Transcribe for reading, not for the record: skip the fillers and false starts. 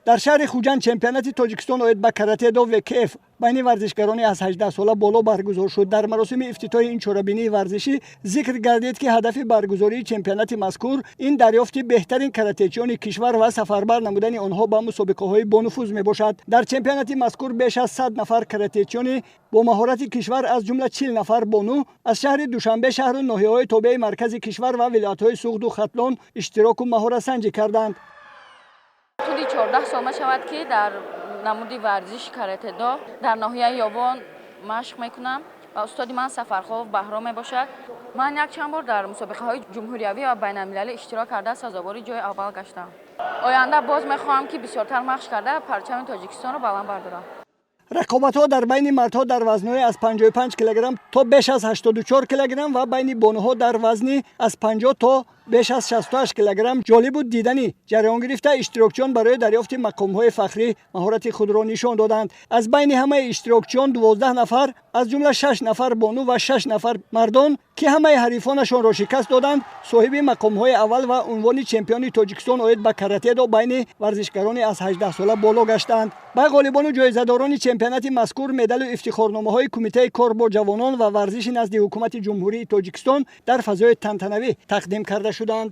Дар шаҳри Хуҷанд чемпионати Тоҷикистон оид ба каратэ-до ВКФ байни варзишгарони аз 18 сола боло баргузор шуд. Дар маросими ифтитоҳи ин чорабинии варзишӣ зикр гардид, ки ҳадафи баргузории чемпионати мазкур ин дарёфти беҳтарин каратечиёни кишвар ва сафарбар намудани онҳо ба мусобиқаҳои бонуфуз мебошад. Дар чемпионати мазкур беш аз 100 нафар каратечиёни бо маҳорати кишвар, аз ҷумла 40 нафар бону, аз шаҳри Душанбе, шаҳру ноҳияҳои тобеи маркази кишвар ва вилоятҳои Суғду Хатлон иштироку маҳоратсанҷӣ карданд. Тӯли 14 сол мешавад, ки дар намуди варзиши каратэ-до дар ноҳияи Ёвон машқ мекунам ва устоди ман Сафархолов Баҳром мебошад. Ман якчанд бор дар мусобиқаҳои ҷумҳуриявӣ ва байналмилалӣ иштирок карда, сазовори ҷои аввал гаштам. Оянда боз мехоҳам, ки бисёртар машқ карда, парчами Тоҷикистонро баланд бардорам. Рақобатҳо дар байни мардҳо дар вазнҳои аз 55 килограмм то беш аз 84 килограмм ва байни бонуҳо дар вазни аз 50 то беш аз 68 килограмм ҷолибу диданӣ ҷараён гирифта, иштирокчиён барои дарёфти мақомҳои фахрӣ маҳорати худро нишон доданд. Аз байни ҳамаи иштирокчиён 12 нафар, аз ҷумла шаш нафар бону ва шаш нафар мардон, ки ҳамаи ҳарифонашонро шикаст доданд, соҳиби мақомҳои аввал ва унвони чемпиони Тоҷикистон оид ба каратэ-до байни варзишгарони аз 18 сола боло гаштанд. Ба ғолибону ҷоизадорони чемпионати мазкур медалу ифтихорномаҳои Кумитаи кор бо ҷавонон ва варзиши назди Ҳукумати Ҷумҳурии Тоҷикистон дар фазои тантанавӣ тақдим карда шуданд.